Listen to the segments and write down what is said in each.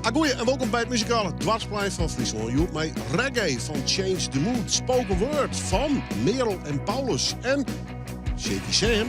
Agoeie en wolkom by it muzikale Doarpsplein fan Fryslân. Hjoed mei reggae fan Change the Mood, spoken word fan Merel en Paulus en Shaky Sam.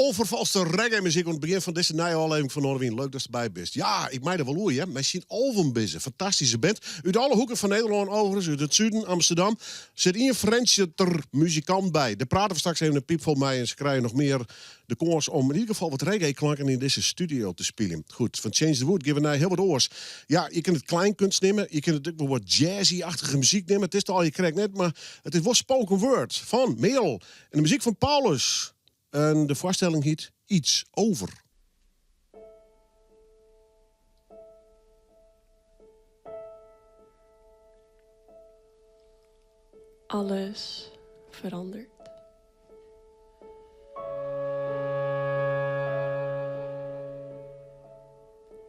Onferfalste reggae-muzyk oan it begjin fan dizze nije ôflevering fan Noardewyn. Leuk datst derby bist. Ja, ik mei der wol oer, hear. Mei syn alven bizze. Fantastyske band. Ut alle hoeken fan Nederlân overigens, út it suden, Amsterdam, sit ien Frjentsjerter muzikant by. Dêr prate we straks even in piipfol mei en se krije noch mear de kâns om yn ieder gefal wat reggae-klanken yn dizze studio te spyljen. Goed, fan Change the Wood gean we nei hiel wat oars. Ja, je kinne it kleinkunst nimme, je kinne it ek wol wat jazzy-achtige muzyk nimme. It is it allegear krekt net, mar it is wol spoken word fan Merel en de muzyk fan Paulus. En de foarstelling hyt Iets Over. Alles verandert.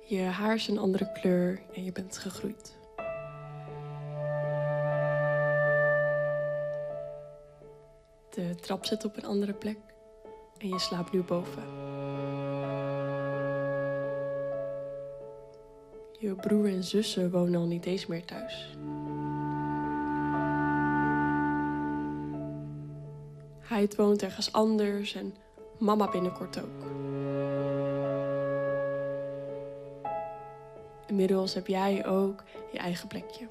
Je haar is een andere kleur en je bent gegroeid. De trap zit op een andere plek en je slaapt nu boven. Je broer en zussen wonen al niet eens meer thuis. Hij woont ergens anders en mama binnenkort ook. Inmiddels heb jij ook je eigen plekje.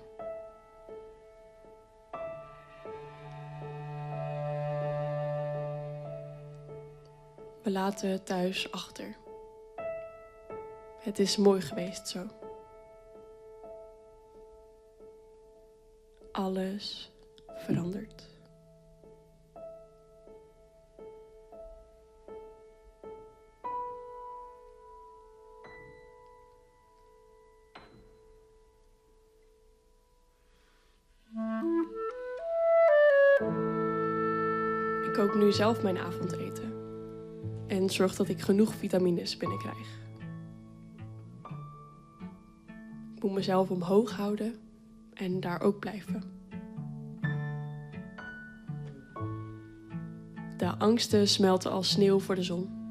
We laten het thuis achter. Het is mooi geweest zo. Alles verandert. Ik kook nu zelf mijn avondeten en zorg dat ik genoeg vitamines binnenkrijg. Ik moet mezelf omhoog houden en daar ook blijven. De angsten smelten als sneeuw voor de zon.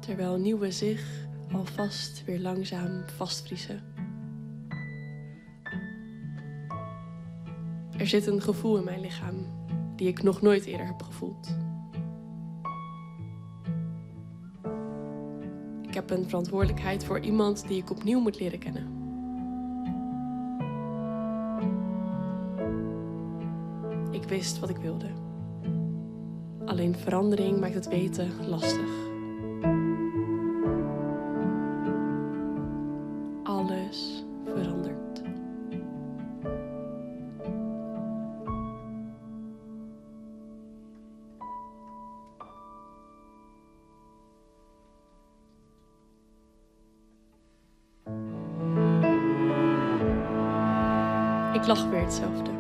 Terwijl nieuwe zich alvast weer langzaam vastvriezen. Er zit een gevoel in mijn lichaam die ik nog nooit eerder heb gevoeld. Ik heb een verantwoordelijkheid voor iemand die ik opnieuw moet leren kennen. Ik wist wat ik wilde. Alleen verandering maakt het weten lastig. Alles verandert. Ik lach weer hetzelfde.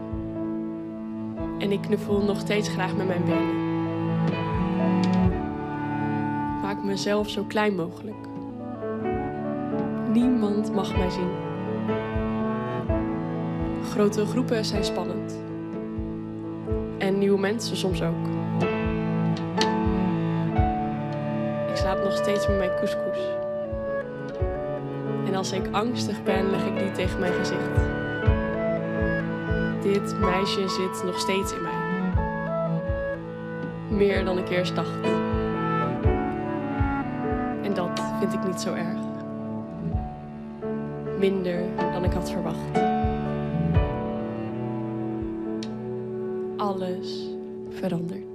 En ik knuffel nog steeds graag met mijn benen. Ik maak mezelf zo klein mogelijk. Niemand mag mij zien. Grote groepen zijn spannend. En nieuwe mensen soms ook. Ik slaap nog steeds met mijn couscous. En als ik angstig ben, leg ik die tegen mijn gezicht. Dit meisje zit nog steeds in mij. Meer dan ik eerst dacht. En dat vind ik niet zo erg. Minder dan ik had verwacht. Alles verandert.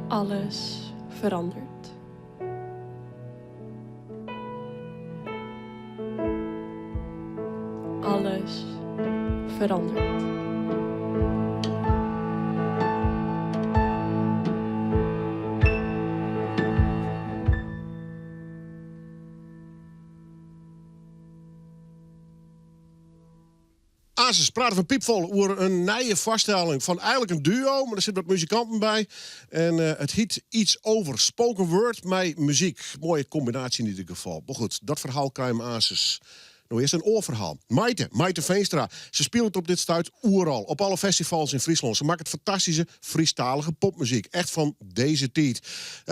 Alles verandert. Alles verandert. Asis praat van Piepvol oer in nije foarstelling fan eigenlik in duo, mar der sitte wat muzikanten by. En eh, it hyt Iets Over spoken word mei muzyk. Moaie kombinaasje yn ieder gefal. Mar goed, dat ferhaal krije we aansens. No earst in oar ferhaal. Mayte, Mayte Veenstra. Se spilet op dit stuit oeral, op alle festivals yn Fryslân. Se makket fantastyske Frysktalige popmuzyk. Echt fan dizze tiid.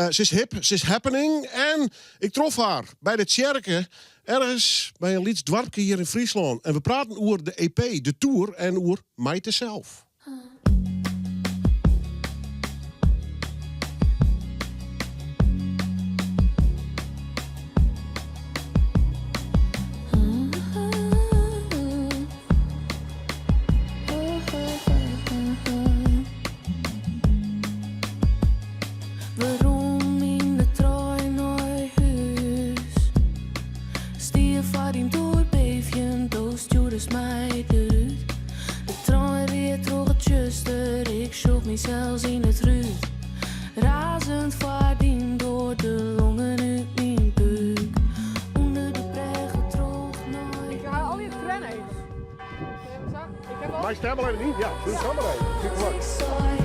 Se is hip, se is happening en ik trof har by de tsjerke ergens by in lyts doarpke hjir yn Fryslân. En we praten oer de EP, de tour en oer Mayte sels. Werom yn de trein nei hús. Stie foar dyn doar beefjend, do stjoerdest my derút. De trein ried troch it tsjuster, ik sjoch mysels yn it rút. Razend foar dyn doar, de longen út myn búk. Under de brêge troch nei. Ik ha al je trainers. Mei stem al even yn? Ja, doe samar even. Ik sei,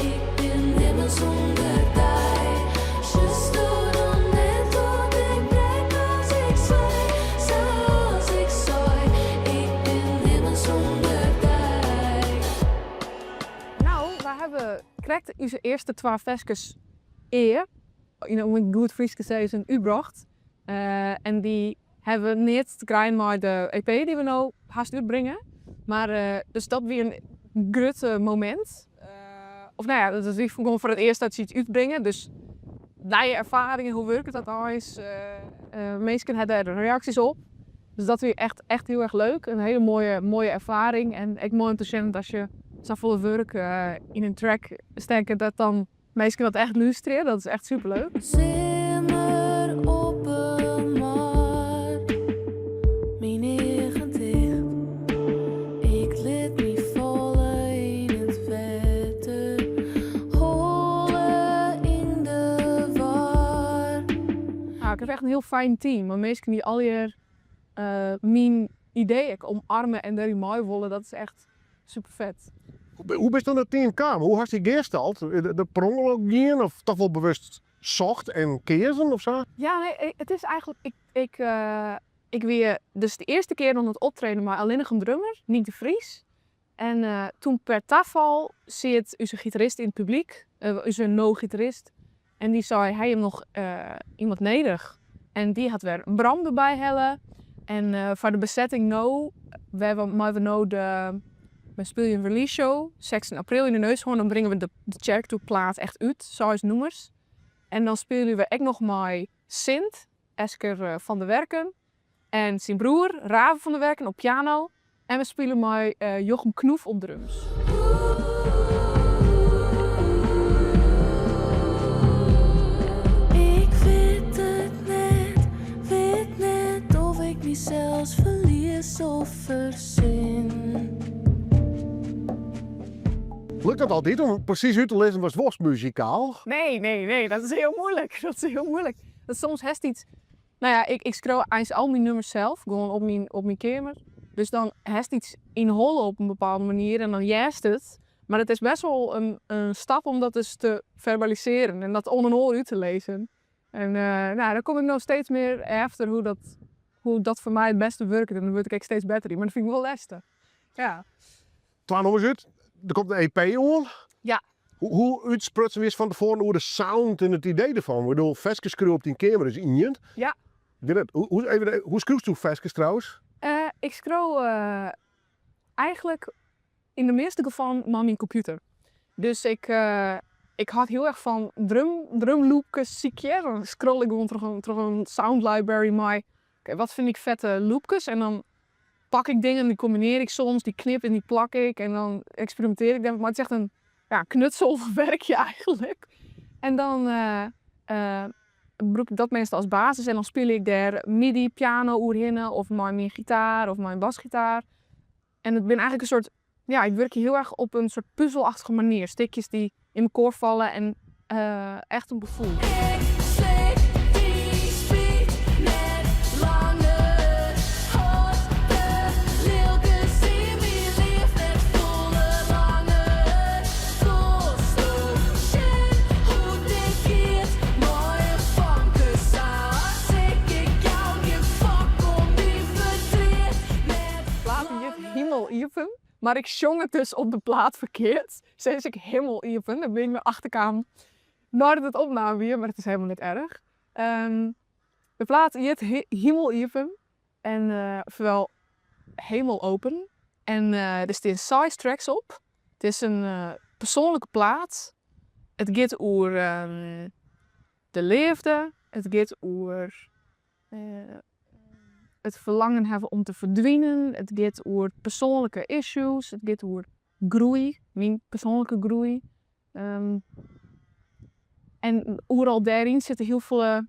ik bin nimmen sûnder dy. Sjochsto dan net dat ik brek as ik sei, sa as ik sei, ik bin nimmen sûnder dy. Nou, wy hawwe krekt ús earste twa ferskes ea, yn om it goed Frysk te sizzen, útbrocht. En dy hawwe neat te krijen mei de EP dy't we no hast útbringe. Mar dus dat wie in grut momint. Of no ja, dat wie gewoan foar it earst dat se yts útbringe. Dus nije erfaringen, hoe wurket dat eins? Minsken ha dêr reaksjes op. Dus dat wie echt, echt hiel erch leuk. In hiele moaie, moaie erfaring. En ek moai om te sjen dat as je safolle wurk yn in track stekke, dat dan minsken dat echt lústerje. Dat is echt superleuk. Simmer op 'e mar, myn eagen ticht. Ik lit my falle yn it wetter, holle yn de war. Nou, ik haw echt in hiel fijn team. Mei minsken dy't allegear myn idee ek omarme en dêryn mei wolle. Dat is echt super fet. Hoe bist oan dat team kaam? Hoe hast dy gearstald? De per ûngelok gien of toch wol bewust socht en keazen of sa? Ja, nee, it is eigentlik, ik, ik, ik wie dus de earste kear oan it optreden mei allinnich in drummer, Niek de Vries. En toen per tafal siet ús gitarist yn it publyk, ús no gitarist, en dy sei, ha jim noch iemand nedich? En dy hat wer Bram derby helle. En foar de besetting no, wêrmei we no de, we spylje in release show, 16 april yn de Neushoorn, dan bringe we de Tsjerketoerplaat echt út, seis nûmers. En dan spylje we ek noch mei Sint, Esker van der Werken, en syn broer Raven van der Werken op piano. En we spylje mei Jochem Knoef op drums. Ik wit it net, wit net of ik mysels ferlies of fersin. Lukt dat altyd om presys út te lizzen watst wolst muzikaal? Nee, nee, nee, dat is hiel muoilik. Dat is hiel muoilik. Dat soms hast yts No ja, ik skriuw eins al myn nûmers sels, gewoan op myn keamer. Dus dan hast yts yn 'e holle op in bepaalde manier en dan hearst it. Mar it is best wol in stap om dat dus te verbalisearjen en dat oan in oar út te lizzen. En no, dêr kom ik no steeds mear efter hoe dat foar my it bêste wurket en dêr wurd ik ek steeds better yn, mar dat fyn ik wol lestich. Ja. Twa nûmers út, der komt in EP oan. Ja. Hoe útsprutsen wiest fan tefoaren oer de sound en it idee derfan? Ik bedoel, ferskes skriuwe op dyn keamer is ien. Ja. Ik wit net, hoe, even, hoe skriuwsto ferskes trouwens? Ik skriuw eigentlik yn de measte gefallen mei myn kompjûter. Dus ik, ik hâld hiel erch fan drum, drumloopkes sykje. Dan scroll ik gewoan troch in sound library mei, oké, wat fyn ik fette loopkes? En dan pak ik dingen, dy kombinearje ik soms, dy knip en dy plak ik en dan eksperimintearje ik dêrmei. Mar it is echt in, ja, knutselwerkje eigentlik. En dan brûk ik dat meastal as basis en dan spylje ik dêr midi, piano oerhinne of mei myn gitaar of mei in basgitaar. En it binne eigentlik in soart, ja, ik wurkje hiel erch op in soart puzelachtige manier. Stikjes dy't yn mekoar falle en echt in gefoel. Ik slik dy spyt net langer. Hâld de lilkens yn myn liif net folle langer. Wolsto sjen hoe't it giet mei in famke sa as ik? Ik jou gjin fuck om dyn fertriet. Himel iepen. Mar ik sjong it dus op de plaat ferkeard. Sis ik Himmel iepen. Dêr bin ik no achter kaam neidat it opnaam wie, mar it is helemaal net erch. De plaat hjit Himel iepen en ofwel Hemel open. En der stean seis tracks op. It is in persoanlike plaat. It giet oer de leafde, it giet oer it ferlangen hawwe om te ferdwinen, it giet oer persoanlike issues, it giet oer groei, myn persoanlike groei. En oeral dêryn sitte hiel folle,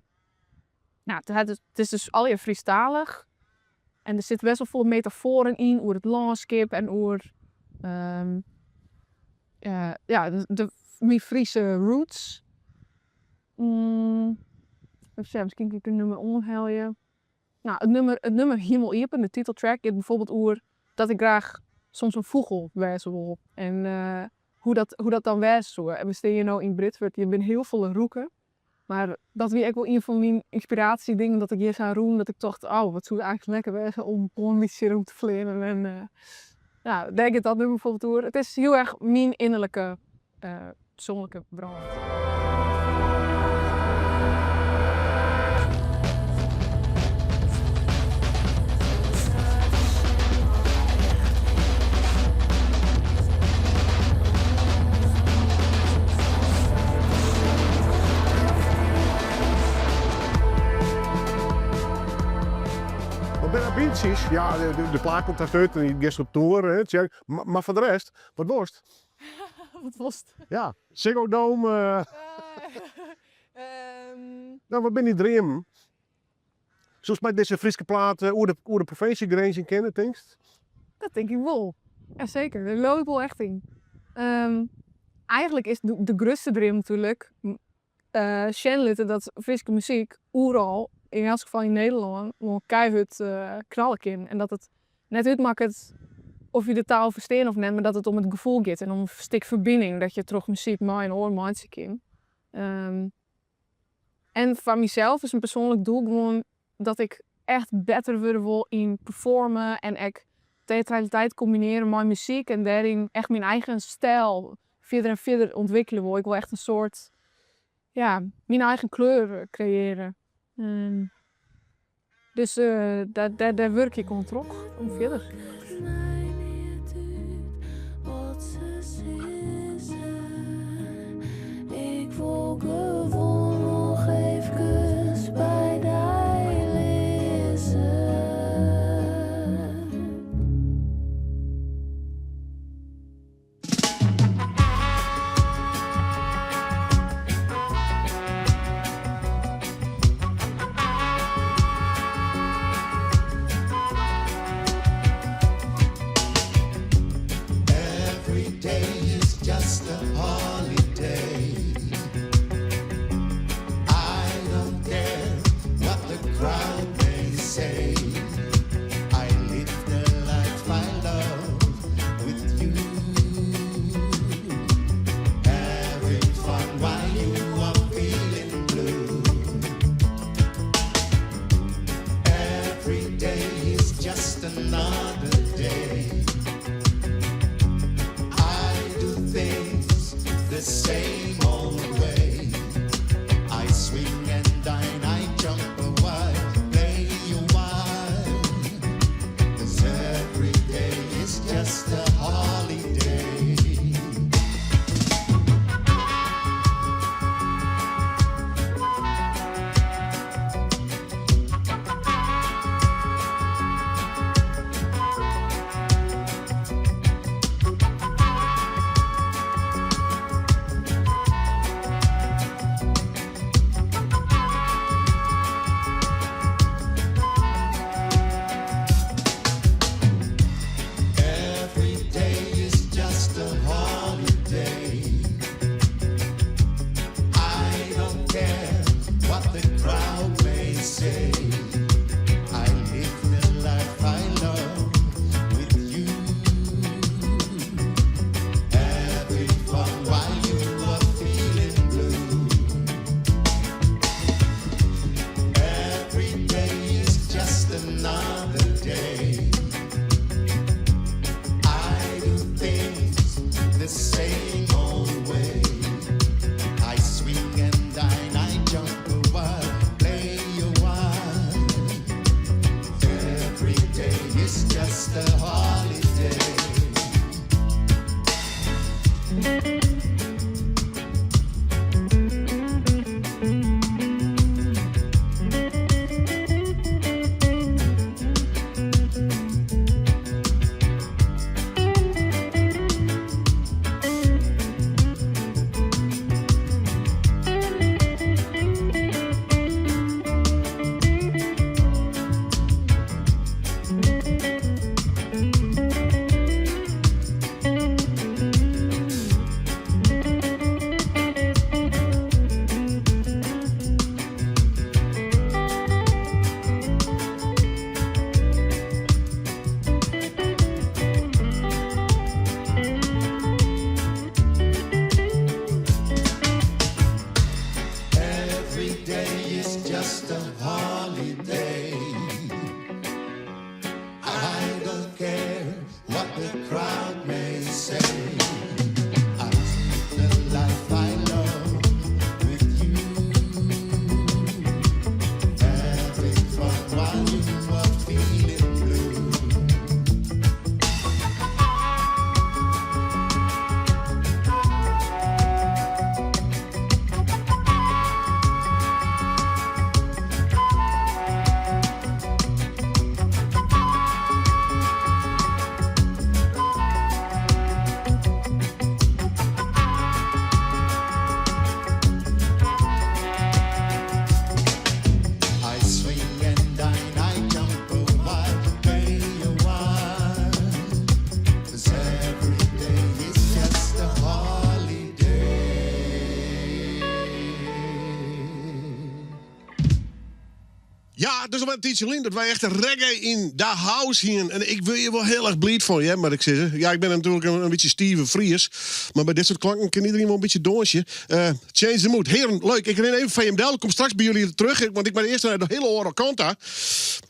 no, it is dus allegear Frysktalich en der sitte bêst wol folle metafoaren yn oer it lânskip en oer, ja, de, myn Fryske roots. Even sjen, miskien kin ik in nûmer oanhelje. No, it nûmer Himel iepen, de titeltrack, giet byfoarbyld oer dat ik graach soms in fûgel wêze wol. En hoe dat dan wêze soe. En we stean hjir no yn Britford, hjir binne hiel folle roeken. Mar dat wie ek wol ien fan myn ynspiraasjedingen, dat ik hjir sa rûn, dat ik tocht, oh, wat soe it eigentlik lekker wêze om gewoan in bytsje rûn te fleanen. En ja, dêr giet dat nûmer byfoarbyld oer. It is hiel erch myn ynnerlike, persoanlike wrâld. Wat binne ambysjes? Ja, de plaat komt hast út en je giest op tour, hè, Tsjerk. Mar foar de rest, wat wolst? Wat wolst? Ja, Ziggo Dome. No, wat binne dyn dreamen? Soest mei dizze Fryske plaat oer de provinsjegrinzen kinne, tinkst? Dat tink ik wol. Ja, seker. Dêr leau ik wol echt yn. Eigentlik is de grutste dream natuerlik sjen litte dat Fryske muzyk oeral, yn elts gefal yn Nederlân, gewoan keihurd knalle kin. En dat it net útmakket oft je de taal ferstean of net, mar dat it om it gefoel giet en om in stik ferbining dat je troch muzyk mei in oar meitsje kin. En foar mysels is in persoanlik doel gewoan dat ik echt better wurde wol yn performen en ek teatraliteit kombinearje mei muzyk en dêryn echt myn eigen styl fierder en fierder ûntwikkelje wol. Ik wol echt in soart, ja, myn eigen kleur kreëarje. Dus dêr wurkje ik oan troch, om fierder. just a holiday. Every day is just a holiday. I don't care what the crowd may say. I the life I love with you. Having fun while you are feeling blue. I swing and dine, I jump a while, play a while. 'Cause every day is just a holiday. Ja, dus op een tiidsje lyn dat wy echt reggae yn de house hienen. En ik wurd hjir wol hiel erch bliid fan, ja, mar ik sizze. Ja, ik bin natuerlik in bytsje stive Fries. Mar by dit soart klanken kin iderien wol in bytsje dânsje. Change the mood. Hearen, leuk. Ik rin even foar jim del. Ik kom straks by jilly terug, want ik moat earst nei de hiele oare kant ta. Mar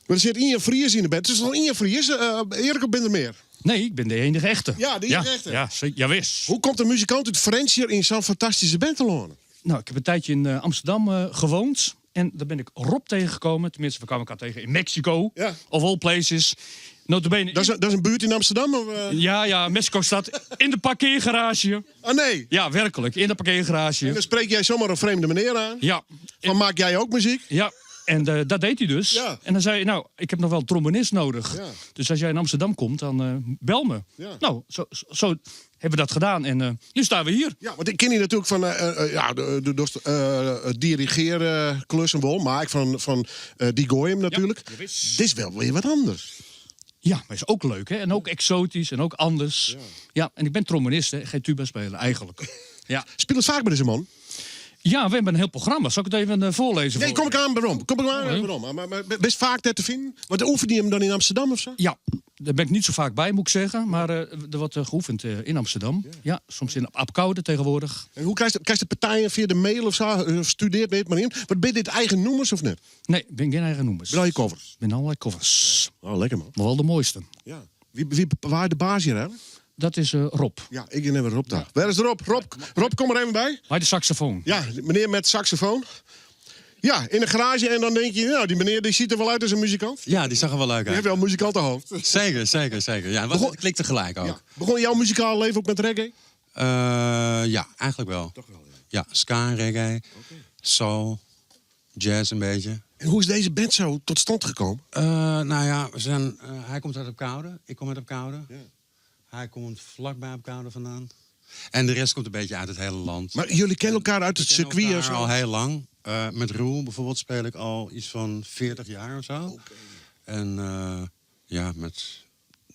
der sit ien Fries yn de band. It is al ien Fries. Erik, of binne der mear? Nee, ik bin de iennige echte. Ja, de iennige echte. Ja, ja, jawis. Hoe komt in muzikant út Frjentsjer yn sa'n fantastyske band te lânen? Nou, ik heb een tijdje in Amsterdam gewoond. En daar ben ik Rob tegengekomen. Tenminste, we kwamen elkaar tegen in Mexico. Ja. Of all places. Notabene Dat is in buert yn Amsterdam? Of? Ja, Mexico-stad. In de parkeergarage. Ah, nee. Ja, werkelijk. In de parkeergarage. En dan spreek jij zomaar een vreemde meneer aan? Ja. Van maak jij ook muziek? Ja, en dat deed hij dus. Ja. En dan zei hij, nou, ik heb nog wel een trombonist nodig. Ja. Dus als jij in Amsterdam komt, dan bel me. Ja. Nou, zo hebben we dat gedaan. En nu staan we hier. Ja, want ik ken die natuurlijk van ja, de dirigeren klus en wol. Maar ik van die gooi hem natuurlijk. Ja, jawis. Dit is wel weer wat anders. Ja, maar is ook leuk, hè? En ook exotisch en ook anders. Ja, ja, en ik ben trombonist, hè? Geen tuba spelen, eigenlijk. Ja. Speelt het vaak bij deze man? Ja, we hebben een heel programma. Zal ik het even voorlezen? Nee, voor kom ik je? aan waarom? Kom ik aan waarom? Maar best vaak daar te vinden? Want oefende je hem dan in Amsterdam of zo? Ja, daar ben ik niet zo vaak bij, moet ik zeggen. Maar er wordt geoefend in Amsterdam. Ja. Ja, soms in Abcoude tegenwoordig. En hoe krijg je de partijen via de mail of zo? Of studeert, weet het maar in. Wat ben dit eigen nummers of net? Nee, ben geen eigen nummers. Ben al je covers? Ben allerlei covers. Ja. Oh, lekker man. Maar wel de mooiste. Ja. Wie waar de baas hier, hè? Dat is Rob. Ja, ik neem Rob daar. Waar is Rob? Rob, Rob, kom er even bij. Hij de saxofoon. Ja, meneer met saxofoon. Ja, in de garage en dan denk je, nou, die meneer die ziet er wel uit als een muzikant. Ja, die zag er wel leuk Die uit. heeft wel een muzikantenhoofd. Zeker, zeker, zeker. Ja, het klikte gelijk ook. Ja. Begon jouw muzikale leven ook met reggae? Ja, eigenlijk wel. Toch wel, ja. Ja, ska, reggae, soul, jazz een beetje. En hoe is deze band zo tot stand gekomen? Nou ja, hij komt uit Abcoude, ik kom uit Abcoude. Ja. Hij komt vlakbij Abcoude vandaan. En de rest komt een beetje uit het hele land. Maar jullie kennen elkaar uit het We kennen circuit elkaar of zo? al heel lang. Met Roel bijvoorbeeld speel ik al iets van 40 jaar of zo. Oké. En ja, met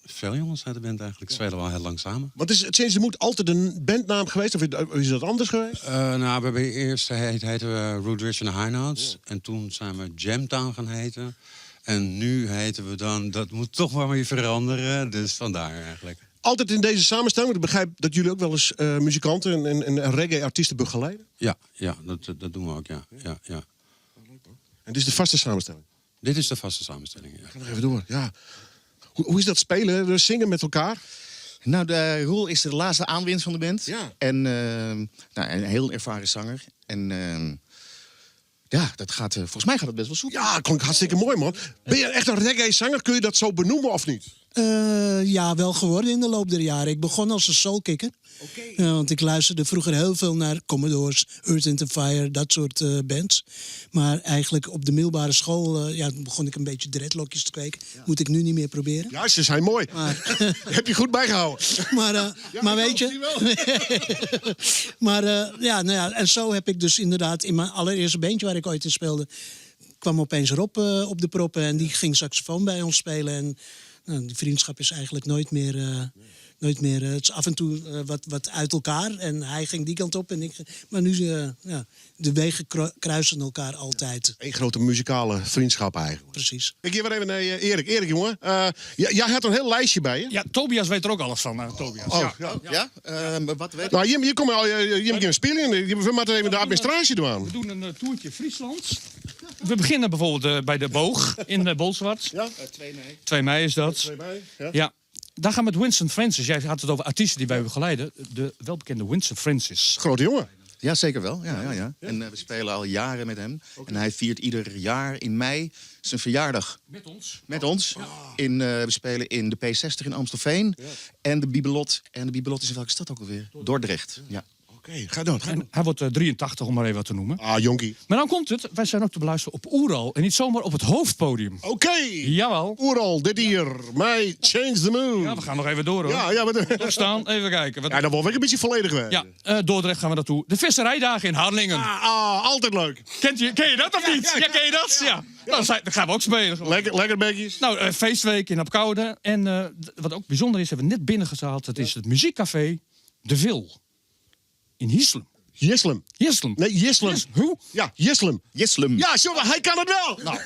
veel jongens uit de band eigenlijk. Spelen we al heel lang samen. Want is Change the Mood altijd een bandnaam geweest? Of is dat anders geweest? Nou, we hebben eerst heten we Rude Rich and the High Notes. En toen zijn we Jamtown gaan heten. En nu heten we dan... Dat moet toch maar weer veranderen. Dus vandaar eigenlijk. Altijd in deze samenstelling. Want ik begrijp dat jullie ook wel eens muzikanten en reggae-artiesten begeleiden. Ja, ja, dat doen we ook, ja. Ja, ja. En dit is de vaste samenstelling? Dit is de vaste samenstelling, ja. Ga nog even door, ja. Hoe is dat spelen, dus zingen met elkaar? Nou, de Roel is de laatste aanwinst van de band. Ja. En nou, een heel ervaren zanger. En ja, volgens mij gaat het best wel soepel. Ja, klonk hartstikke mooi, man. Ben je echt een reggae-zanger? Kun je dat zo benoemen of niet? Eh, ja, wel geworden in de loop der jaren. Ik begon als een soulkicker. Okay. want ik luisterde vroeger heel veel naar Commodores, Earth and Fire, dat soort eh, bands. Maar eigenlijk op de middelbare school eh, ja, begon ik een beetje dreadlockjes te kweken. Moet ik nu niet meer proberen. Ja, ze zijn mooi. Maar, Heb je goed bijgehouden. Maar, eh, maar weet je. maar ja, nou ja, en zo heb ik dus inderdaad in mijn allereerste bandje waar ik ooit in speelde, kwam opeens Rob op de proppen en die ging saxofoon bij ons spelen. En nou, die vriendschap is eigenlijk nooit meer. Nooit meer het is af en toe wat uit elkaar. En hij ging die kant op en ik. Maar nu, ja, de wegen kruisen elkaar altijd. Eén grote muzikale vriendschap eigenlijk. Precies. Ik geef weer even naar Erik. Erik, jongen. Jij had een heel lijstje bij je. Ja, Tobias weet er ook alles van. Tobias. Oh, ja. ja. Ja? Wat weet ik? Nou, je komt al, je moet spelen. We moeten even de administratie doen. We doen een toertje Friesland. We beginnen bijvoorbeeld bij de Boog in Bolsward. Ja. 2 mei. 2 mei is dat. 2 mei, ja. Ja. Daar gaan we met Winston Francis. Jij had het over artiesten die wij begeleiden. De welbekende Winston Francis. Grote jongen. Ja, zeker wel. Ja. En we spelen al jaren met hem. En hij viert ieder jaar in mei zijn verjaardag. Met ons? Met ons. We spelen in de P60 in Amstelveen. En de Bibelot. En de Bibelot is in welke stad ook alweer? Dordrecht. Ja. Oké, ga door. Ga En door. hij wordt 83, om maar even wat te noemen. Ah, jonkie. Maar dan komt het. Wij zijn ook te beluisteren op Oeral. En niet zomaar op het hoofdpodium. Oké. Jawel. Oeral, dit hier. Mij Change the Mood. Ja, we gaan nog even door hoor. Ja, ja, maar... Opstaan, even kijken. Wat... Ja, dan word ik een beetje volledig weg. Ja, Dordrecht gaan we naartoe. De visserijdagen in Harlingen. Ah, ah, altijd leuk. Ken je dat of niet? Ja, ken je dat? Ja. Nou, dan gaan we ook spelen. Gewoon. Lekker, lekker bekjes. Nou, feestweek in Abcoude. En wat ook bijzonder is, hebben we net binnengehaald. Dat is het muziekcafé De Vil. In Hieslum. Jislum. Jislum. Nee, Jislum. Hoe? Ja, Jislum. Jislum. Ja, sorry, hij kan het wel. Nou.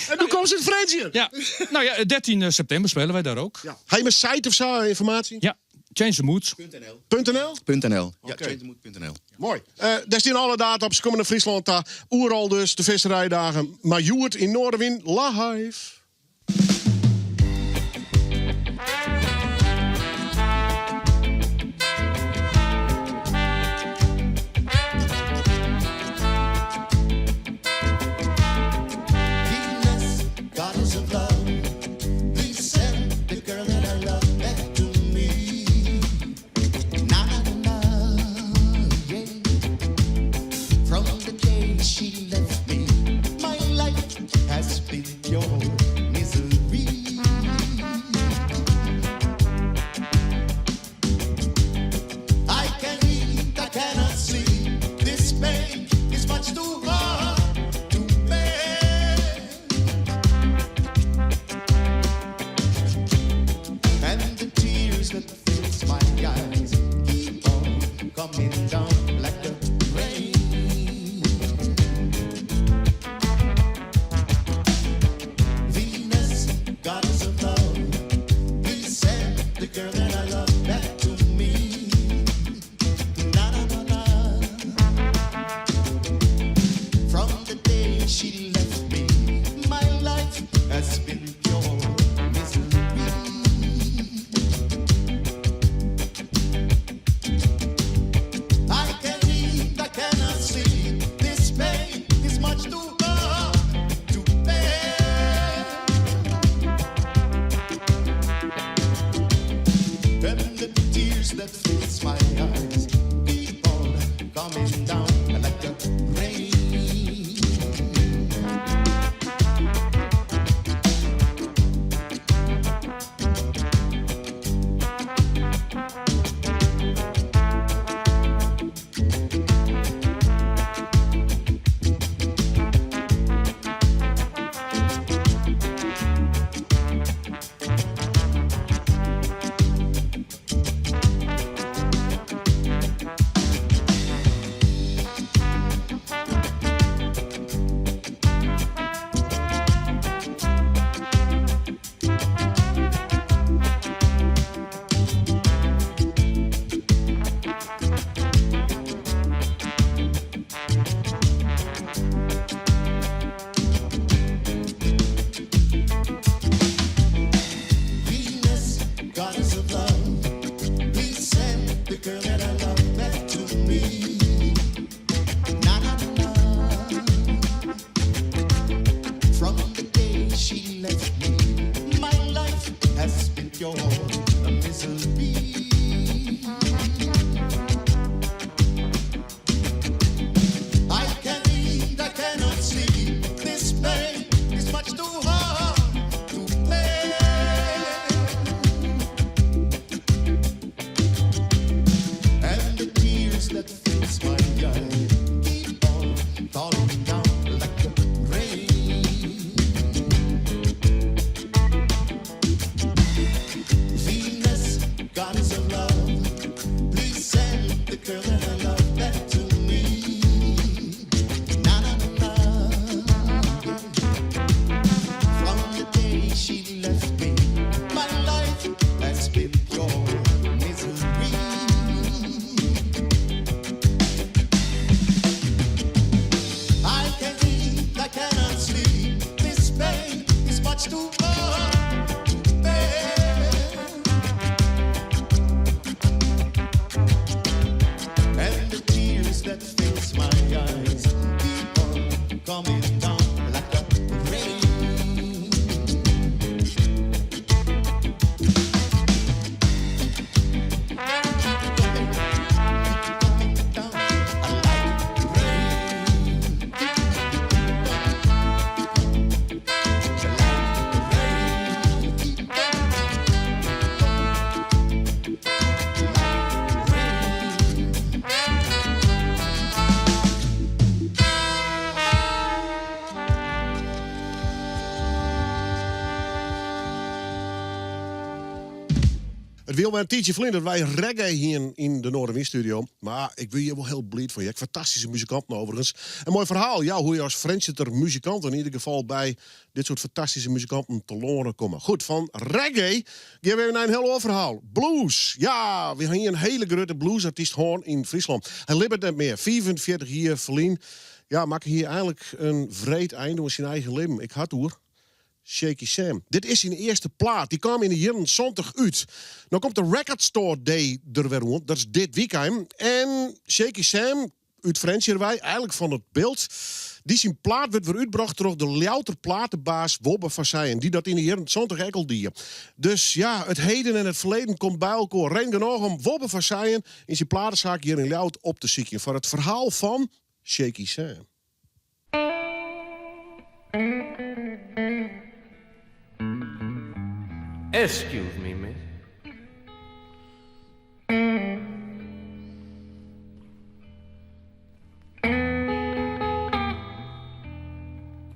En toen komt ze het Frans hier. Ja. Nou ja, 13 september spelen wij daar ook. Ja. Ga je mijn site of zo, informatie? Ja, Change the Mood. .nl? .nl. Ja, Oké. changethemood.nl. Mooi. Daar staan alle data op. Ze komen naar Friesland. Daar. Oeral dus, de visserijdagen. Maar Joert in Noardewyn, live. Venus, goddess of love, please send the girl that I love back to me. Na na na na, yeah. From the day she left me, my life has been pure misery. I can eat, I cannot sleep. This pain is much too hard to bear. And the tears that fills my eyes keep on coming down like the rain. Venus, goddess of love, please send the girl that I love back to me. Na na na na. From the day she left me, my life has been pure misery. pure misery. I can't eat, I cannot sleep. This pain is much too hard to bear. And the tears that fills my eyes keep on falling down like the rain. Venus, goddess of love, please send the girl that I love back to me. Na na na na. From the day she left me, my life has been pure misery. I can't eat, I cannot sleep. This pain is much too hard to bear. And the tears that fills my eyes keep on coming down like a rain. Coming down like rain. It wie al in tiidsje ferlyn dat wy reggae hienen yn de Noardewyn-studio. Mar ik wie hjir wol hiel bliid fan. Ek fantastyske muzikanten overigens. In moai ferhaal, ja, hoe je as Frjentsjerter muzikant in ieder gefal by dit soart fantastyske muzikanten telâne komme. Goed, fan reggae gean we even nei in hiel oar ferhaal. Blues! Ja, we ha hjir in hiele grutte bluesartyst hân yn Fryslân. Hy libbet net mear. 45 jier ferlyn, ja, makke hy einlik in wreed ein oan syn eigen libben. Ik ha it oer Shaky Sam. Dit is syn earste plaat. Dy kaam yn de jierren 70 út. No komt de Record Store Day der wer oan. Dat is dit wykein. En Shaky Sam út Frjentsjer wei, eigenlik fan it Bilt, dy syn plaat wurdt wer útbrocht troch de Ljouwerter platebaas Wobbe van Seijen, dy't dat yn de jierren 70 ek al die. Dus ja, it heden en it ferleden komt by elkoar. Reden genôch om Wobbe van Seijen yn syn platesaak hjir yn Ljouwert op te sykjen foar it ferhaal fan Shaky Sam. Excuse me, miss.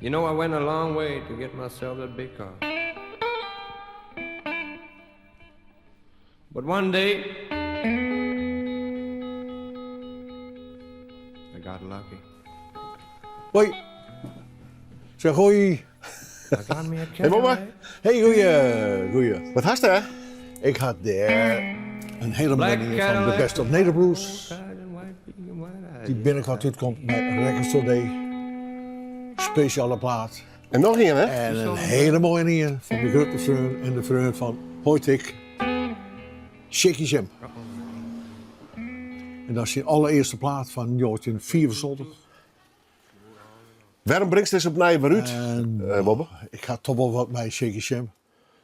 You know, I went a long way to get myself that big car. But one day, I got lucky. Hoi. Zeg hoi. I got me a Hey Wobbe. Hey, goeie, goeie. Wat hast dêr? Ik ha dêr in hiele moaie fan de Best of Nederblues. Dy't binnenkoart útkomt mei Record Store Day. Spesjale plaat. En noch ien, hè? En in hiele moaie ien fan myn grutte freon en de freon fan Hoytik, Shaky Sam. En dat is syn allerearste plaat fan 1975. Wêrom bringst dizze opnij wer út, Wobbe? Ik ha toch wol wat mei Shaky Sam.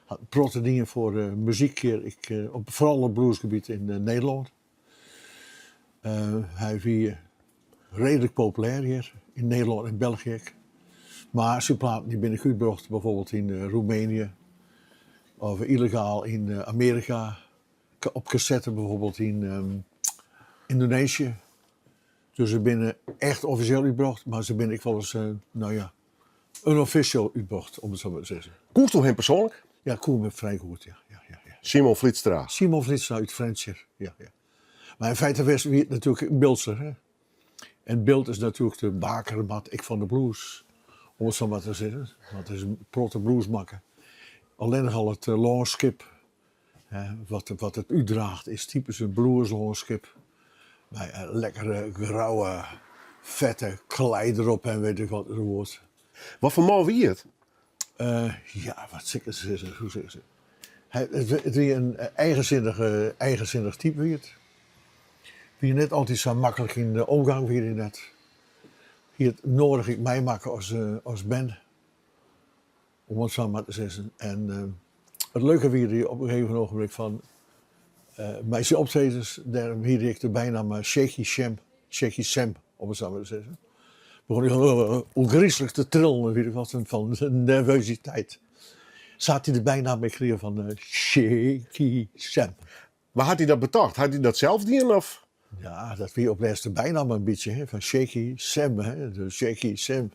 Hat in protte dien foar muzyk hjir, ik, op, foaral op bluesgebiet yn Nederlân. Hy wie reedlik populêr hjir yn Nederlân en België ek. Mar syn platen dy binne ek útbrocht byfoarbyld yn Roemenië of yllegaal yn Amearika, op kassette byfoarbyld yn Yndoneesië. Dus se binne echt offisjeel útbrocht, mar se binne ek wolris, no ja, unofficial útbrocht, om it sa mar te sizzen. Koesto him persoanlik? Ja, ik koe him frij goed, ja. Ja, ja, ja. Simon Vlietstra. Simon Vlietstra út Frjentsjer, ja, ja. Mar yn feite wie it natuerlik in Biltser, hè. En Bilt is natuerlik de bakermat ek fan de blues, om it sa mar te sizzen. Want der is in protte blues makke. Allinnich al it lânskip, hè, wat, wat it útdraacht, is typysk in blueslânskip. Mei lekkere, grauwe, fette klei derop en wit ik wat enzovoort. Wat foar man wie it? Ja, wat sil ik sizze, hoe sil ik sizze? Hy, it wie in eigensinnige, eigensinnich type wie it. Wie net altyd sa maklik yn de omgang wie hy net. Hie it noadich ek meimakke as, as bern, om it sa mar te sizzen. En It leuke wie dy op in gegeven ogenblik fan mei syn optredens, dêrom hie hy ek de bynamme Shaky Sham, Shaky Sam om it sa mar te sizzen. Begûn hy ôfgryslik te trillen en weet ik wat fan nervositeit. Sa hat hy de bynamme ek krigen fan Shaky Sam. Mar hat hy dat betocht? Hat hy dat sels dien of? Ja, dat wie op lêst de bynamme in bytsje, hè, fan Shaky Sam, hè, de Shaky Sam.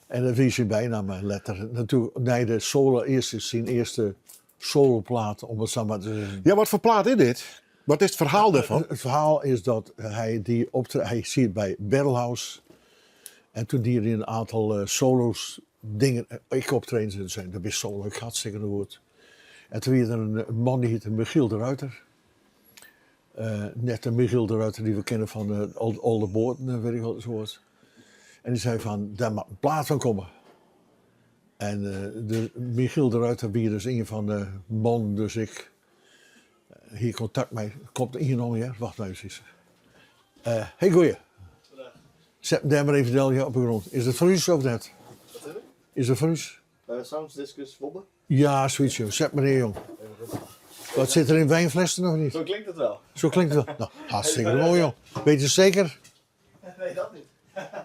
En dat wie syn bynamme letter. Natuerlik nei de solo, earste, syn earste soloplaat, om it sa mar te sizzen. Ja, wat foar plaat is dit? Wat is it ferhaal dêrfan? It ferhaal is dat hy die optre-, hy siet by Barrelhouse en toen die er in aantal solo's dingen, ek optredens en sei, dat is solo, ik hartstikke goed. En toen wie der in man dy hiette Michiel de Ruiter. Net de Michiel de Ruiter dy't we kenne fan Alde Boaten en weet ik wat soart. En dy sei fan, dêr moat in plaat fan komme. En de Michiel de Ruiter wie dus ien fan de mannen, dus ik hie kontakt mei, komt ien oan hear, wacht mar eefkes. Hey goeie. Set him dêr mar even del op de grond. Is it foar ús of net? Wat is it? Is it foar ús? Soundsdiscus Wobbe? Ja, zoiets jong. Zet maar neer jong. Wat zit er in wijnflessen nog niet? Zo klinkt het wel. Zo klinkt het wel. Nou, hartstikke mooi jong. Weet je het zeker? Nee, dat niet.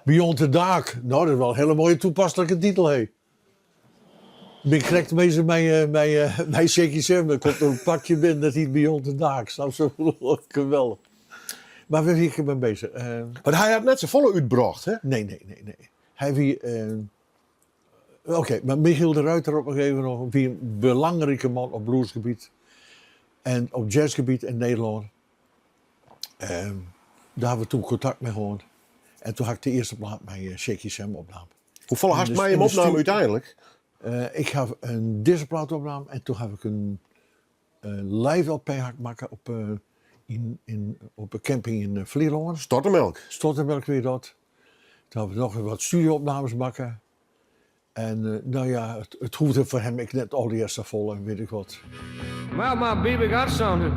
Beyond the Dark. Nou, dat is wel een hele mooie toepasselijke titel, hé. Ik ben krekt bezig met Shaky Sam. Er komt een pakje binnen dat heet Beyond the Dark. Snap je? Geweldig. Maar waar ben ik mee bezig? Maar hy hat net safolle útbrocht, hè? Nee, nee, nee, nee. Hy wie. Oké, maar Michiel de Ruiter op een gegeven moment wie in belangrike man op bluesgebiet en op jazzgebiet yn Nederlân. Dêr ha we toen kontakt mei hân. En toen ha ik de earste plaat mei Shaky Sam opnaam. Hoefolle hast mei him opnaam úteinlik? Ik ha in dizze plaat opnaam en toen ha ik in live LP ha ik makke op, yn, op de camping yn Flylân. Stortemelk. Stortemelk wie dat. Toen ha we noch wat studio-opnames makke. En nou ja, it hoegde foar him ek net allegear safolle en weet ik wat. Well, my baby got something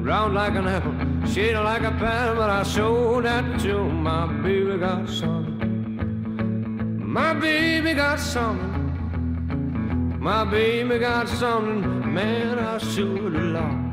round like an apple, shaded like a pen, but I showed that to my baby got something. My baby got something. My baby got something, man, I should love.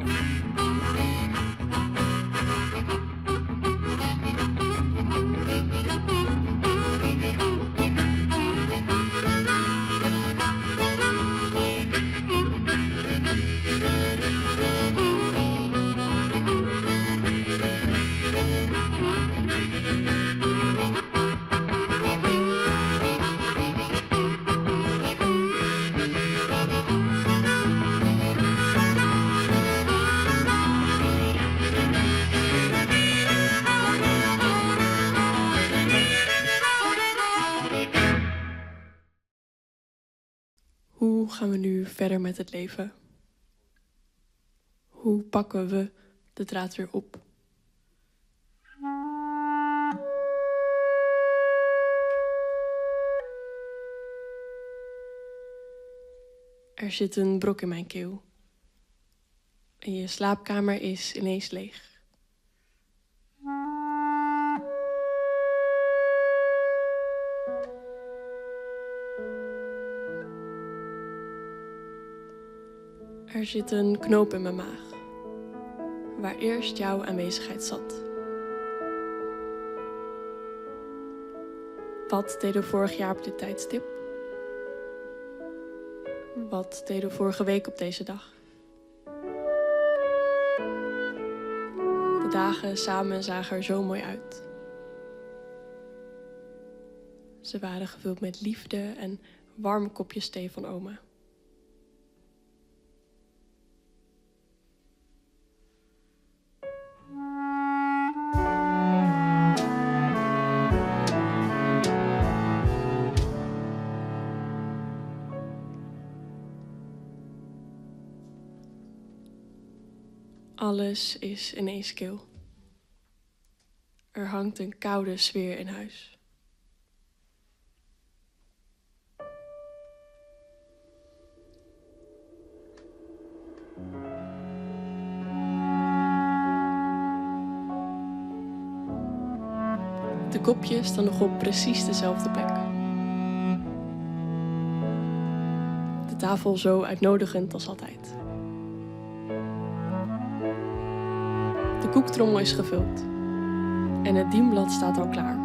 Hoe gaan we nu verder met het leven? Hoe pakken we de draad weer op? Er zit een brok in mijn keel. En je slaapkamer is ineens leeg. Er zit een knoop in mijn maag, waar eerst jouw aanwezigheid zat. Wat deden we vorig jaar op dit tijdstip? Wat deden we vorige week op deze dag? De dagen samen zagen er zo mooi uit. Ze waren gevuld met liefde en warme kopjes thee van oma. Alles is ineens kil. Er hangt een koude sfeer in huis. De kopjes staan nog op precies dezelfde plek. tafel zo uitnodigend als altijd. De koektrommel is gevuld en het dienblad staat al klaar.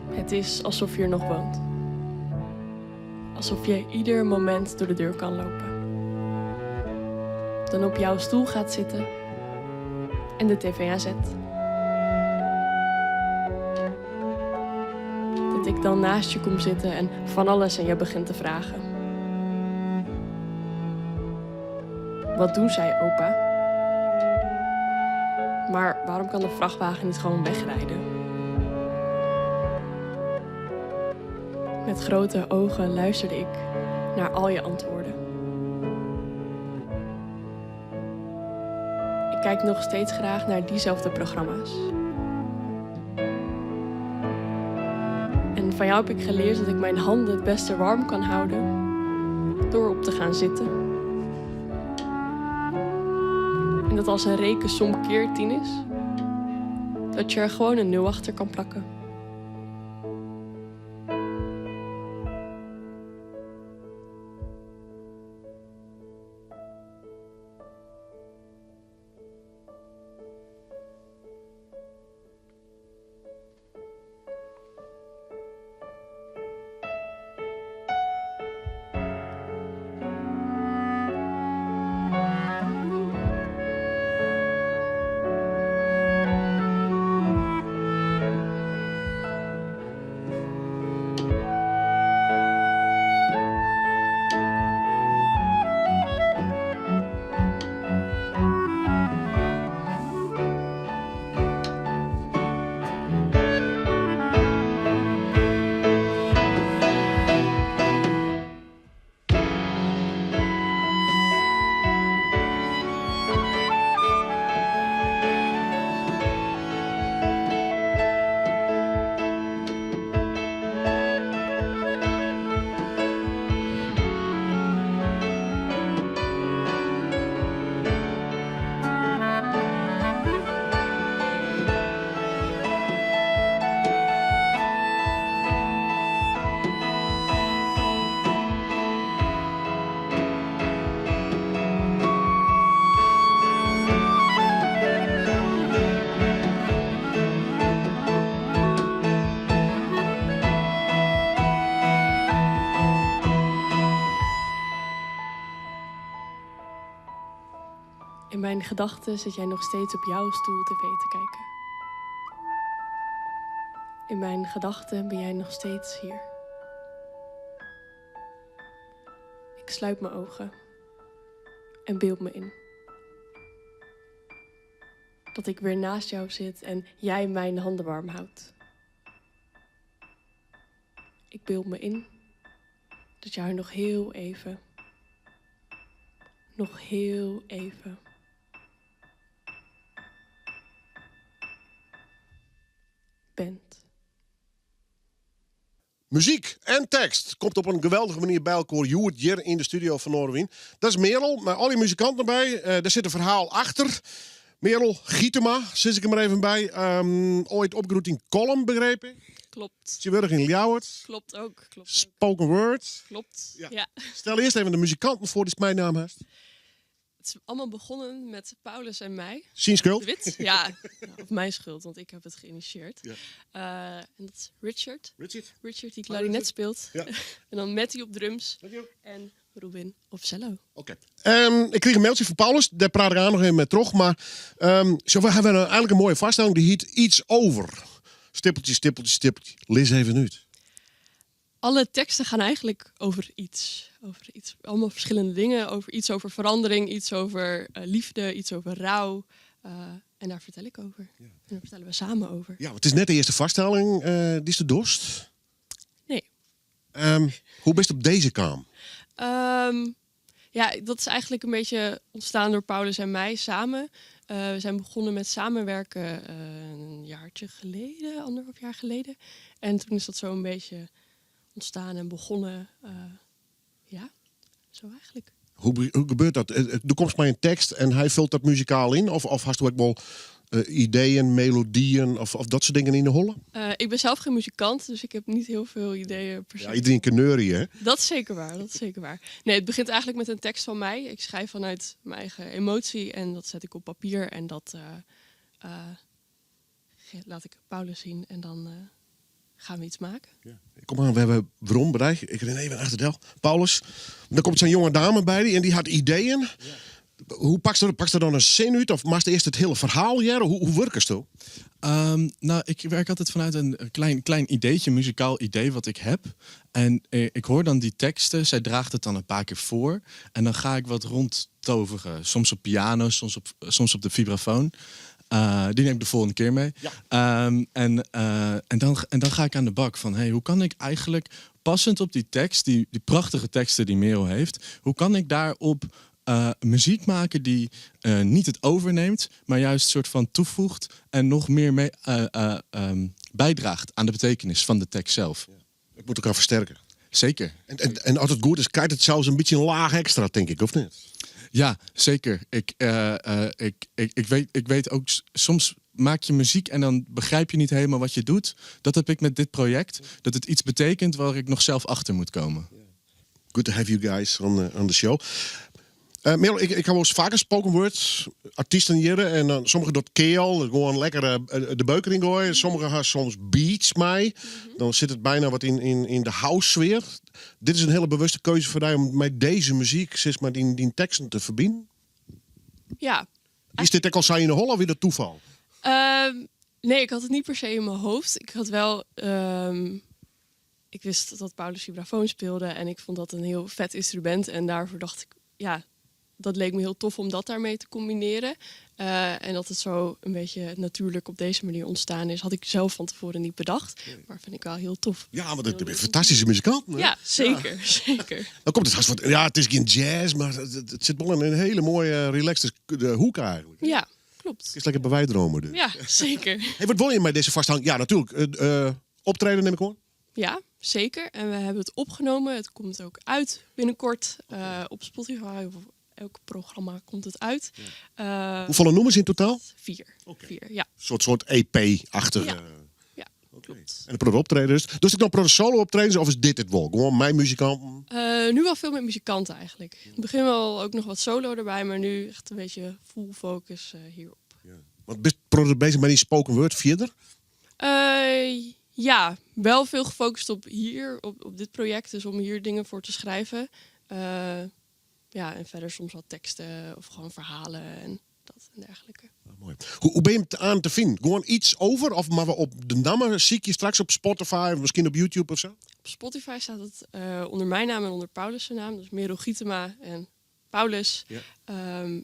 Het is alsof je er nog woont. Alsof je ieder moment door de deur kan lopen. Dan op jouw stoel gaat zitten en de tv aanzet. Dat ik dan naast je kom zitten en van alles aan je begint te vragen. Wat doen zij, opa? Maar waarom kan de vrachtwagen niet gewoon wegrijden? Met grote ogen luisterde ik naar al je antwoorden. Ik kijk nog steeds graag naar diezelfde programma's. En van jou heb ik geleerd dat ik mijn handen het beste warm kan houden door op te gaan zitten. En dat als een rekensom keer 10 is, dat je er gewoon een nul achter kan plakken. In mijn gedachten zit jij nog steeds op jouw stoel tv te kijken. In mijn gedachten ben jij nog steeds hier. Ik sluit mijn ogen en beeld me in. Dat ik weer naast jou zit en jij mijn handen warm houdt. Ik beeld me in dat jij nog heel even, nog heel even. Bent. Muziek en tekst komt op een geweldige manier bij elkaar. Joert hier in de studio van Noardewyn. Dat is Merel, maar al die muzikanten erbij. Daar zit een verhaal achter. Merel Gietema, zit ik er maar even bij. Ooit opgegroeid in Kollum, begreep ik. Klopt. Tsjintwurdich yn Ljouwert. Klopt ook. Klopt ook. Spoken word. Klopt, Ja. ja. Stel eerst even de muzikanten voor die mijn naam heeft. Het is allemaal begonnen met Paulus en mij. Zijn schuld? De Wit? Ja, of mijn schuld, want ik heb het geïnitieerd. Ja. En dat is Richard. Richard? Richard die Oh, klarinet Richard. speelt. Ja. En dan Matty op drums. Dank je. En Robin op cello. Oké. Ik kreeg een mailtje van Paulus, daar praat ik aan nog even met terug. Maar zo, we hebben eigenlijk een mooie vaststelling, die heet iets over. Stippeltje, stippeltje, stippeltje. Lees even uit. Alle teksten gaan eigenlijk over iets. Over iets, allemaal verschillende dingen. Over iets over verandering, iets over liefde, iets over rouw. En daar vertel ik over. En daar vertellen we samen over. Ja, want het is net de eerste vaststelling. Die is de dorst. Nee. Hoe bist op deze kaam? Ja, dat is eigenlijk een beetje ontstaan door Paulus en mij samen. We zijn begonnen met samenwerken een jaartje geleden, anderhalf jaar geleden. En toen is dat zo een beetje ontstaan en begonnen. Ja, zo eigenlijk. Hoe gebeurt dat? Er komt maar een tekst en hij vult dat muzikaal in? Of hast u ook wel Ideeën, melodieën of, of dat soort dingen yn de holle? Ik ben zelf geen muzikant, dus ik heb niet heel veel ideeën per se. Ja, iedereen kan neurien, hè? Dat is zeker waar, dat is zeker waar. Nee, het begint eigenlijk met een tekst van mij. Ik schrijf vanuit mijn eigen emotie en dat zet ik op papier. En dat laat ik Paulus zien en dan gaan we iets maken. Ja. Kom aan, we hebben Bron bereikt. Ik ren even achter Del. Paulus, dan komt zo'n jonge dame bij die en die had ideeën. Ja. Hoe pakt ze, pakt ze dan een zin uit? Of maakt ze eerst het hele verhaal hier? Hoe werkt het zo? Nou, ik werk altijd vanuit een klein ideetje, een muzikaal idee wat ik heb. En ik hoor dan die teksten, zij draagt het dan een paar keer voor. En dan ga ik wat rondtoveren. Soms op piano, soms op de vibrafoon. Die neem ik de volgende keer mee. Ja. En dan ga ik aan de bak van, hey, hoe kan ik eigenlijk passend op die tekst, die prachtige teksten die Merel heeft, hoe kan ik daarop muziek maken die niet het overneemt, maar juist soort van toevoegt en nog meer mee, bijdraagt aan de betekenis van de tekst zelf. Ja. Het moet elkaar versterken. Zeker. En als het goed is, krijgt het zelfs een beetje een laag extra, denk ik, of niet? Ja, zeker. Ik weet ook, soms maak je muziek en dan begrijp je niet helemaal wat je doet. Dat heb ik met dit project. Dat het iets betekent waar ik nog zelf achter moet komen. Good to have you guys on the show. Merel, ik heb wel eens vaker spoken word artiesten hier. En dan sommigen dat keel, gewoon lekker de beuker in gooien. Sommigen gaan soms beats mij. Dan zit het bijna wat in de house sfeer. Dit is een hele bewuste keuze voor jou om met deze muziek, zeg maar, die teksten te verbinden. Ja. Is dit ook al zijn in de hol of weer dat toeval? Nee, ik had het niet per se in mijn hoofd. Ik had wel... ik wist dat Paulus vibrafoon speelde en ik vond dat een heel vet instrument. En daarvoor dacht ik, ja, dat leek me heel tof om dat daarmee te combineren. En dat het zo een beetje natuurlijk op deze manier ontstaan is, had ik zelf van tevoren niet bedacht. Nee. Maar vind ik wel heel tof. Ja, want het is een fantastische muzikant, hè? Ja, zeker, Ja. zeker. Dan komt het haast wat, ja, het is geen jazz, maar het zit wel in een hele mooie, relaxed hoek eigenlijk. Ja, klopt. Het is lekker bij wij dromen dus. Ja, zeker. Hey, wat wil je met deze vasthouding? Ja, natuurlijk. Optreden neem ik hoor. Ja, zeker. En we hebben het opgenomen. Het komt ook uit binnenkort. Op Spotify of elk programma komt het uit. Ja. Hoeveel nummers in totaal? 4. Okay. 4, ja. Een soort E EP-achtige. Ja, ja, okay. Klopt. En de pro optredens. Dus ik dan pro solo optredens of is dit het wel? Gewoon mijn muzikanten? Nu wel veel met muzikanten eigenlijk. In het begin wel ook nog wat solo erbij, maar nu echt een beetje full focus hierop. Ja. Want ben je bezig met die spoken word verder? Ja, wel veel gefocust op hier, op dit project. Dus om hier dingen voor te schrijven. Ja, en verder soms wat teksten of gewoon verhalen en dat en dergelijke. Ah, mooi. Hoe ben je het aan te vinden? Gewoon iets over? Of maar we op de namen zie ik je straks op Spotify of misschien op YouTube of zo? Op Spotify staat het onder mijn naam en onder Paulus' naam. Dus Merel Gietema en Paulus. Ja.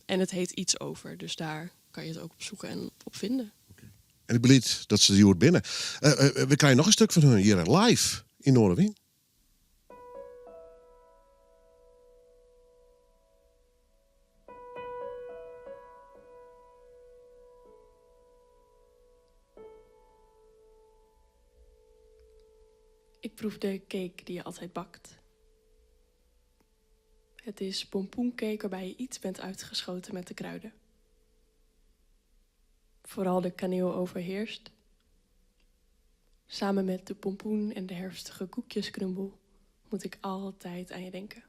En het heet Iets Over. Dus daar kan je het ook op zoeken en op vinden. Okay. En ik belied dat ze die hoort binnen. We krijgen nog een stuk van hun hier live in Noardewyn. Ik proef de cake die je altijd bakt. Het is pompoencake waarbij je iets bent uitgeschoten met de kruiden. Vooral de kaneel overheerst. Samen met de pompoen en de herfstige koekjeskrumbel moet ik altijd aan je denken.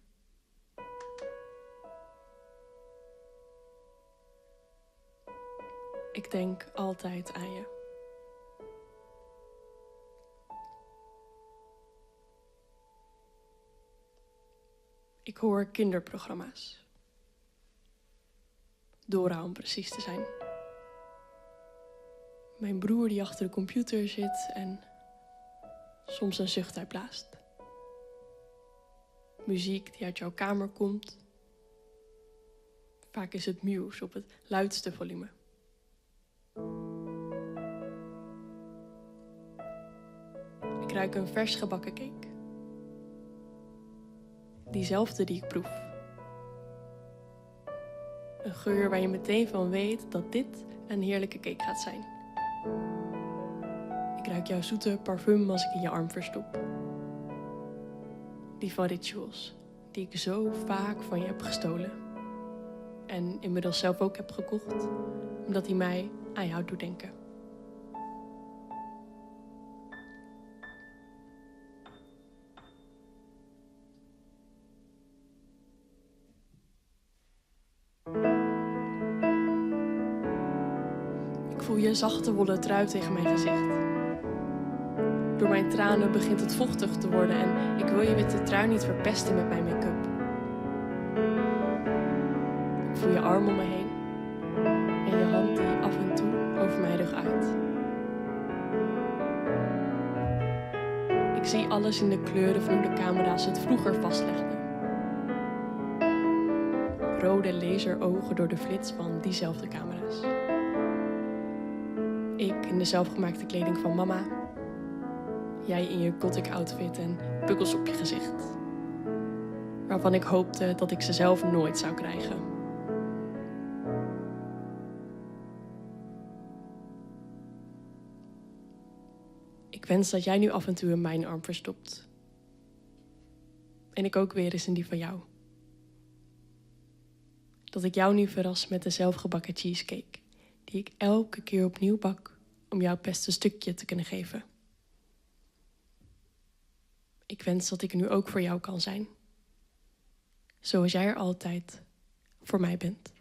Ik denk altijd aan je. Ik hoor kinderprogramma's. Dora om precies te zijn. Mijn broer die achter de computer zit en soms een zucht uitblaast. Muziek die uit jouw kamer komt. Vaak is het Muse op het luidste volume. Ik ruik een vers gebakken cake. Diezelfde die ik proef. Een geur waar je meteen van weet dat dit een heerlijke cake gaat zijn. Ik ruik jouw zoete parfum als ik in je arm verstop. Die van Rituals, die ik zo vaak van je heb gestolen. En inmiddels zelf ook heb gekocht, omdat die mij Aan jou doet denken. Ik voel je zachte wollen trui tegen mijn gezicht. Door mijn tranen begint het vochtig te worden en ik wil je witte trui niet verpesten met mijn make-up. Ik voel je arm om me heen en je hand die af en toe over mijn rug uit. Ik zie alles in de kleuren van hoe de camera's het vroeger vastlegden. Rode laserogen door de flits van diezelfde camera's. Ik in de zelfgemaakte kleding van mama. Jij in je gothic outfit en pukkels op je gezicht. Waarvan ik hoopte dat ik ze zelf nooit zou krijgen. Ik wens dat jij nu af en toe in mijn arm verstopt. En ik ook weer eens in die van jou. Dat ik jou nu verras met de zelfgebakken cheesecake. Die ik elke keer opnieuw bak om jou het beste stukje te kunnen geven. Ik wens dat ik er nu ook voor jou kan zijn. Zoals jij er altijd voor mij bent.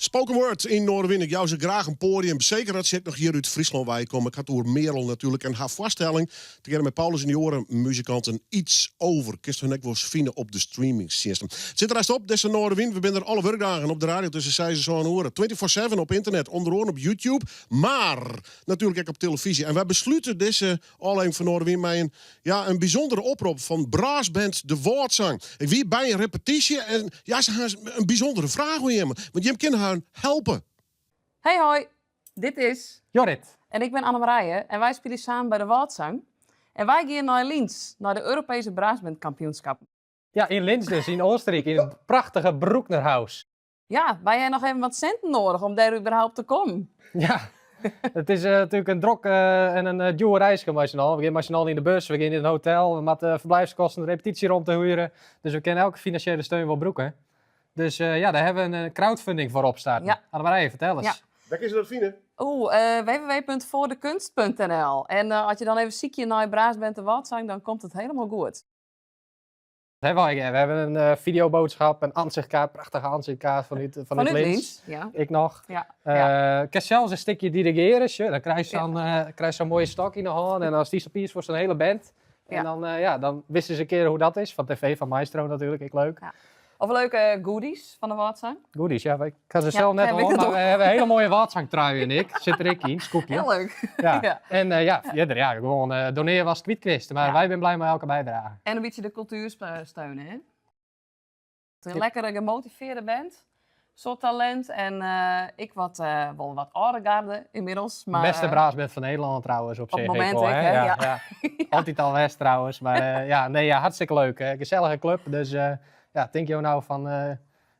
Spoken word yn Noardewyn. Ik jou se graach in poadium. Seker as se ek noch hjir út Fryslân wei komme. Ik ha it oer Merel natuerlik en har foarstelling. Tegearre mei Paulus en dy oare muzikanten Iets Over. Kinst hun ek wolris fine op de streamingtsjinsten. It sit der hast op, dizze Noardewyn. We binne der alle wurkdagen op de radio tusken seis en sân oere. 24/7 op ynternet, ûnder oaren op YouTube. Mar natuerlik ek op telefyzje. En wy beslute dizze ôflevering fan Noardewyn mei in, ja, in bysûndere oprop fan brassband De Wâldsang. Ik wie by in repetysje en ja, se ha in bysûndere fraach oan jimme. Want jim kinne harren helpe. Hey hoi, dit is. Jorrit. En ik bin Annemarije en wy spylje samen by de Wâldsang. En wy gean nei Linz, nei de Europese Brassbandkampioenskappen. Ja, yn Linz dus, yn Oostenryk, yn it prachtige Brucknerhaus. Ja, wy ha noch even wat sinten noadich om dêr überhaupt te kommen. Ja, it is natuerlik in drok en in djoer reiske mei syn allen. We gean mei syn allen yn de bus, we gean yn in hotel, we moatte ferblijfskosten, repetysjeromte huere. Dus we kinne elke finansjele steun wol brûke. Dus ja, dêr hawwe we in crowdfunding foar opstarten. Ja. Annemarije, fertel ris. Ja. Wêr kinne se dat fine? Oeh, www.voordekunst.nl. En as je dan even sykje nei Brassband de Wâldsang, dan komt it helemaal goed. We hebben een videoboodschap, een ansichtkaart, prachtige ansichtkaart vanuit Vanuit Linz. Linz, ja. Ik noch. Ja, Ik kin sels in stikje dirigearje, sjoch, dan krijst sa'n moaie stok yn 'e hân en dan stiest opiens foar sa'n hiele band. En dan, ja, dan witst ris in kear hoe't dat is. Fan tv, fan Maestro natuerlik, ek leuk. Ja. Of leuke goodies fan de Wâldsang. Goodies, ja. Ik ha se Ja, sels net heb ik oan, het mar ook. we hawwe hiele moaie Wâldsangtrui en ik. Sit der ek yn, skoepje. Hiel leuk. Ja. Ja. En ja, fierder, ja, gewoan donearje watst kwyt kinst. Mar wy binne blij mei elke bydrage. En in bytsje de kultuer steune, hè? In lekkere gemotivearde band. Soad talint en ik wat, wol wat âlde garde ynmiddels. Mar, Bêste brassband fan Nederlân trouwens op op sich. it momint ek wol, ek, hè? hè? Ja, Ja. ja. Altyd al west trouwens. Mar ja, nee, ja, hartstikke leuk. Hè. Gesellige klup. Dus ja, tinke jo no fan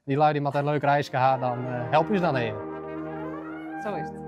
dy lui dy moatte in leuk reiske ha, dan help ús dan even. Sa is it.